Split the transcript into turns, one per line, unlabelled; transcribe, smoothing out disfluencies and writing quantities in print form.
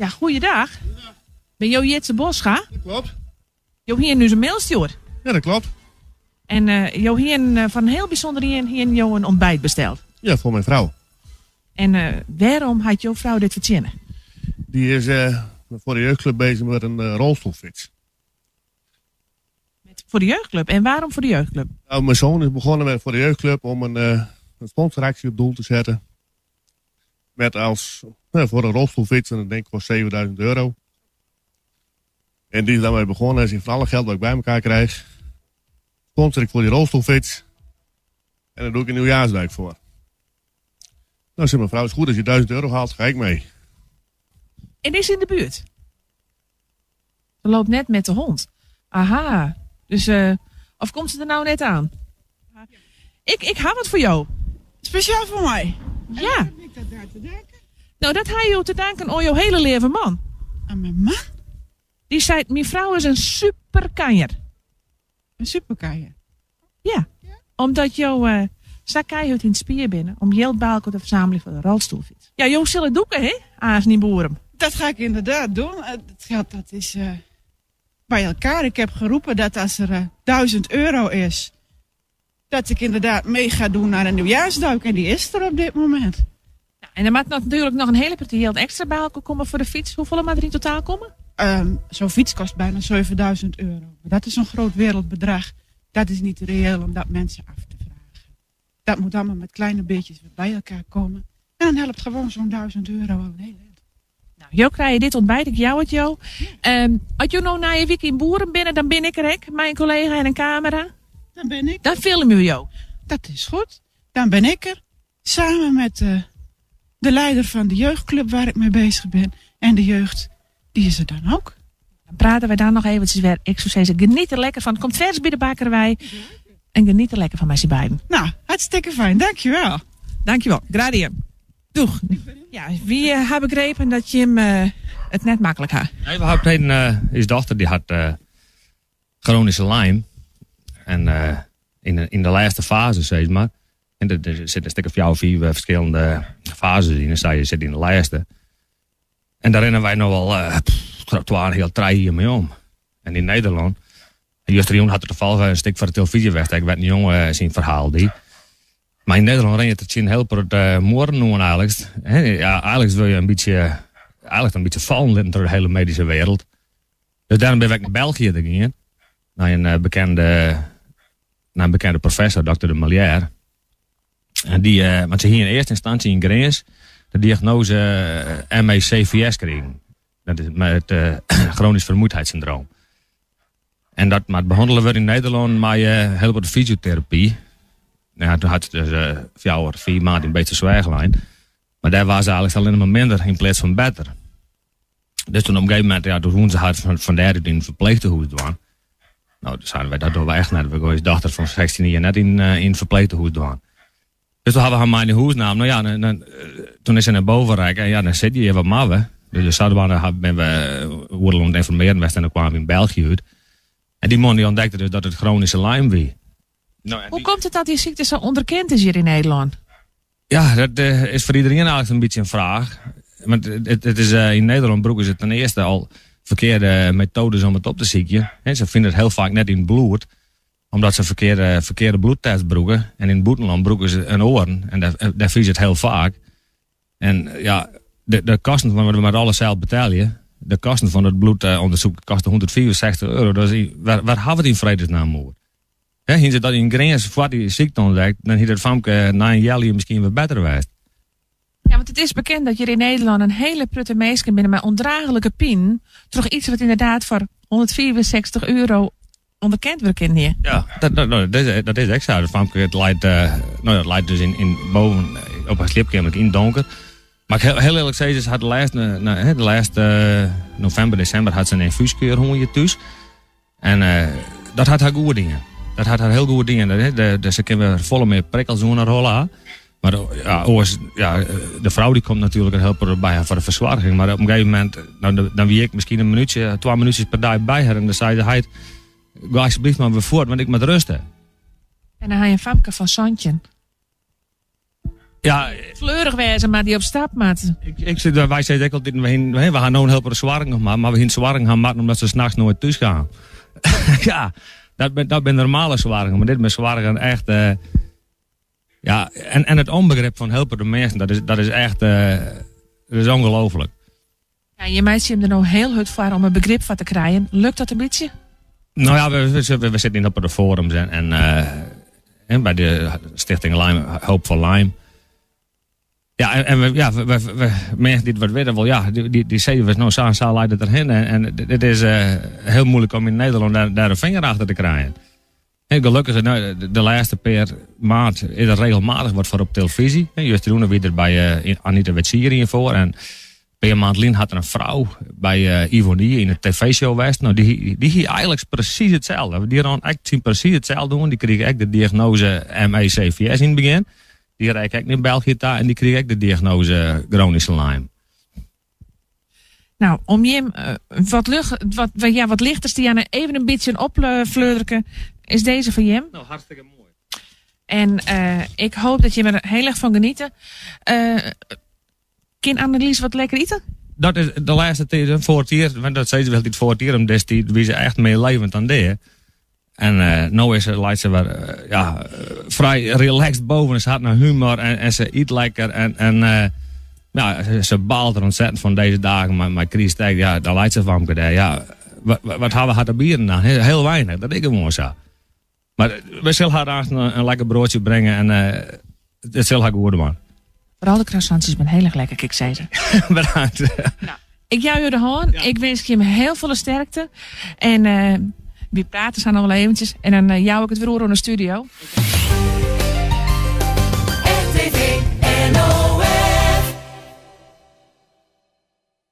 Ja, goeiedag. Bin jo Jitse Bosga?
Dat klopt.
Jo hienen ús in mail stjoerd.
Ja, dat klopt.
En eh, jo hienen eh, fan in hiel bysûnder ien hienen jo in ontbijt besteld.
Ja, foar myn frou.
En eh, wêrom hat jo frou dit fertsjinne?
Dy is foar de jeugdklup bezich met in rolstoelfyts.
Met, foar de jeugdklup? En wêrom foar de jeugdklup?
Nou, myn soan is begûn met foar de jeugdklup om in sponsoractie op doel te setten. Met als, foar in rolstoelfyts en dat denk ik kost 7000 euro. En dy is daarmee begûn en sei fan alle geld wat ik by elkoar krijg, sponsor ik foar dy rolstoelfyts en dan doe ik in nieuwjaarsduik foar. Nou, sei myn frou, is goed, as je 1000 euro haalt, ga ik mee.
En is yn de buert? Se loopt net met de hond. Aha, dus uh, of komt se der nou net oan? Ik, ik ha wat foar jo.
Spesjaal foar my?
Ja.
En ik dat dêr te danken?
Nou, dat ha jo te danken oan jo hiele leave man.
Oan myn man?
Dy seit, myn frou is in superkanjer.
In superkanjer?
Ja, omdat jo uh, sa keihurd yn it spier binne om jild by elkoar te fersammeljen foar de rolstoelfyts. Ja, jo sille dûke, hè, aanst yn Boerum.
Dat ga ik inderdaad doen. Het geld dat is uh, bij elkaar. Ik heb geroepen dat als er 1000 euro is, dat ik inderdaad mee ga doen naar een nieuwjaarsduik. En die is er op dit moment.
Nou, en der moat natuerlik noch in hiele protte jild ekstra by elkoar komme foar de fyts. Hoefolle moat der yn totaal komme?
Zo'n fiets kost bijna 7000 euro. Maar dat is een groot wereldbedrag. Dat is niet reëel om dat mensen af te vragen. Dat moet allemaal met kleine beetjes weer bij elkaar komen. En dan helpt gewoon zo'n 1000 euro al een heel eind.
Nou, jo krije dit ontbijt, ik jou it jo. As jo no nije wike yn Boerum binne, dan bin ik der ek, mei in kollega en in kamera.
Dan bin ik.
Dan filmje we jo.
Dat is goed. Dan bin ik der. Samen met de, de leider van de jeugdclub waar ik mee bezig ben. En de jeugd, die is er dan ook.
Dan prate wy dan noch eventsjes wer. Ik soe sizze, geniet der lekker fan. It komt fers by de bakker wei. En geniet der lekker fan mei syn beiden.
Nou, hartstikke fijn. Dankjewel.
Dankjewel. Graach dien. Doeg. Ja, wy ha begrepen dat jim it net maklik ha.
Nee, we ha begrepen, ús dochter dy hat chronische Lyme. En yn de lêste faze, sis mar. En der sitte in stik of fjouwer, fiif ferskillende fazes yn. En sy sit yn de lêste. En dêr rinne wy no al twa, trije jier mei om. En yn Nederlân, justerjûn hat der tafallich in stik foar de telefyzje west, ek wêr't in jonge syn ferhaal die. Mar yn Nederlân rinne je tsjin in hiel protte muorren oan eigenliks. Ja, eigenliks wurde je in bytsje, eigenliks in bytsje fallen litten troch de hiele medyske wereld. Dus dêrom binne wy ek nei België te gean, nei in bekende, nei in bekende professor, dokter de Melière. En dy, want se hie yn earste ynstânsje yn Grins de diagnose MECVS krigen. Dat is it chronisch vermoeidheidssyndroom. En dat moat behannele wurde yn Nederlân mei hiel wat fysioterapy. Nou ja, doe hat se dus fjouwer, fiif maand yn Beetsterzwaag lein. Mar dêr waard se eigenliks allinne mar minder yn pleats fan better. Dus toen op in gegeven momint, ja, doe woene se har fan dêr út yn it ferpleechtehûs dwaan. Nou, doe seinen wy, dat dogge wy echt net. We gean ús dochter fan 16 jier net yn it ferpleechtehûs dwaan. Dus doe ha we har mei nei hûs naam. Nou ja, dan, toen is se nei boven rekke. En ja, dan sitte je hjir, wat moatte we? Dus sadwaande binne we oeral oan it ynformearjen west en dan kwamen we yn België út. En dy man dy ûntdekte dus dat it chronische Lyme wie.
Nou, Hoe komt it dat dy sykte sa ûnderkend is hjir yn Nederlân?
Ja, dat is foar iderien eigenliks in bytsje in fraach. Want it is, yn Nederlân brûke se ten earste al ferkearde metoades om it op te sykjen. Se fine it hiel faak net yn it bloed, omdat se ferkearde, ferkearde bloedtest brûke. En yn it bûtenlân brûke se in oaren en dêr, dêr fine se it hiel faak. En ja, de kosten fan, we moatte alles sels betelje. De kosten fan it bloedûndersyk koste 165 euro. Dus wêr, wêr ha we it yn fredesnamme oer? Hè, hiene se dat yn Grins foar dy sykte ûntdekt, dan hie dat famke nei in healjier miskien wer better west.
Ja, want it is bekend dat hjir yn Nederlân in hiele protte minsken binne mei ûndraachlike pinen troch iets wat ynderdaad foar 165 euro ûnderkend wurde kin hie.
Ja, dat, dat, dat, is, dat is ek sa. Dat famke it leit, uh, no, dat leit dus yn, yn boven op har sliepkeamer yn donker. Mar ik hiel earlik sizze, se hat de lêste, de lêste novimber, desimber hat se in ynfúskuer hân hjir thús. En uh, dat hat har goed dien. Dat hat har hiel goed dien. De, se kin wer folle mear prikkels oan har holle ha. Mar ja, oars, ja, de frou dy komt natuerlik in helper by har foar de fersoarging. Mar op in gegeven momint, nou, dan wie ik miskien in minútsje, twa minútsjes per dei by har. En dan sei de heit, ga alsjeblieft mar wer fuort, want ik moat rêste.
En dan ha je in famke fan 17.
Ja,
Fleurich wêze mar dy op stap moat.
Ik, ik sit, wy sizze ek altyd, we ha no in hiel protte soargen, mar we hiene soargen ha moatten omdat se nachts noait thús kaam. Ja, dat binne normale soargen, mar dit binne soargen echt. Ja, en it ûnbegrip fan hiel protte minsken, dat is echt dat is ongelooflik.
Ja, je meitsje him der no hiel hurd foar om in begrip foar te krijen. Lukt dat in bytsje?
No ja, we sitte yn op de forums en by de Stichting Lyme, Hoop voor Lyme. Ja, en we, ja, we, minsken dy't wat witte wol, ja, dy sizze we no sa en sa leit it derhinne. En it is hiel muoilik om yn Nederlân dêr in finger achter te krijen. En gelokkich, no, de lêste pear maand is der regelmatich wat foar op telefyzje. Justerjûn wie der by Anita Witzier ien foar. En in pear maand lyn hat der in frou by Ivonie yn de tv-show west. No, dy hie eigenlik presys itselde. Dy rûn ek tsjin presys itselde oan. Dy krige ek de diagnose MECFS yn it begjin. Dy rekke ek nei België ta en dy krige ek de diagnose chronische Lyme.
Nou, om jim wat, lucht, wat, ja, wat lichter te jaan en even in bytsje in opfleurderke, is dizze foar jim.
Nou, hartstikke moai.
En ik hoop dat jim der hiel erch fan geniete. Kin Annelies wat lekker ite?
Dat is de lêste tiid, foar it jier, want dat sizze we altyd foar it jier om dizze tiid, wie se echt mear levend dan dea. En no is se, leit se wer ja, frij relaxed boven. Se hat in humor en se yt lekker. En ja, se baalt der ontzettend fan dizze dagen mei kryst. Ja, dan leit se famke dêr. Ja, wat ha we har te bieden dan? Hiel weinich, dat is gewoan sa. Mar we sille har aanst in lekker broadsje bringe en it sil har goed dwaan.
Foaral de croissantsjes binne hiel erch lekker, kin ik sizze.
Bedankt.
Nou, ik jou jo de hân. Ik winsk jim hiel folle sterkte. En wy prate sa noch wol eventsjes. En dan jou ik it wer oer oan de studio.